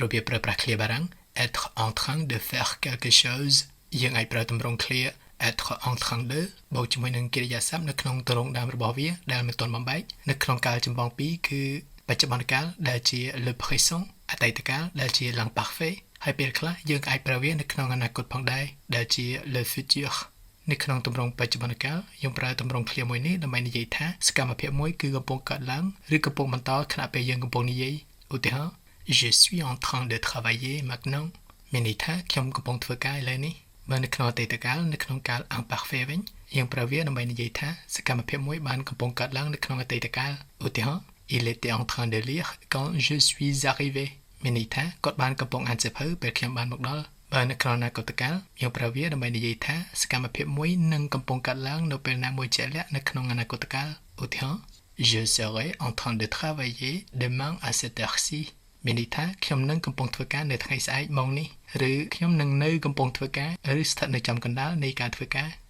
របៀបប្រើប្រាស់ឃ្លាបារាំង être en train de faire quelque chose យើងអាចប្រើទម្រង់ឃ្លា être en train de បូកជាមួយនឹងកិរិយាសព្ទនៅក្នុងទម្រង់ដើមរបស់វាដែលមិនទាន់បំបែកនៅក្នុងកាលចម្បងពីរគឺបច្ចុប្បន្នកាលដែលជា le présent អតីតកាលដែលជា l'imparfait ហើយពេលខ្លះយើងអាចប្រើវានៅក្នុងអនាគតផងដែរដែលជា le futur។ នៅក្នុងទម្រង់បច្ចុប្បន្នកាលយើងប្រើទម្រង់ឃ្លាមួយនេះដើម្បីនិយាយថាសកម្មភាពមួយគឺកំពុងកើតឡើងឬកំពុងបន្តខណៈពេលយើងកំពុងនិយាយឧទាហរណ៍ Je suis en train de travailler maintenant មានន័យថាខ្ញុំកំពុងធ្វើការឥឡូវនេះបើនៅក្នុងអតីតកាលនៅក្នុងកាល imparfait វិញយើងប្រើវាដើម្បីនិយាយថាសកម្មភាពមួយបានកំពុងកើតឡើងនៅក្នុងអតីតកាលឧទាហរណ៍ Il était en train de lire quand je suis arrivé មានន័យថាគាត់បានកំពុងអានសៀវភៅពេលខ្ញុំបានមកដល់បើនៅក្នុងអនាគតកាលយើងប្រើវាដើម្បីនិយាយថាសកម្មភាពមួយនឹងកំពុងកើតឡើងនៅពេលណាមួយជាក់លាក់នៅក្នុងអនាគតកាលឧទាហរណ៍ Je serai en train de travailler demain à cette heure-ci មានន័យថាខ្ញុំនឹងកំពុងធ្វើការនៅថ្ងៃស្អែកម៉ោងនេះឬខ្ញុំនឹងនៅកំពុងធ្វើការឬស្ថិតនៅចំកណ្ដាលនៃការធ្វើការ។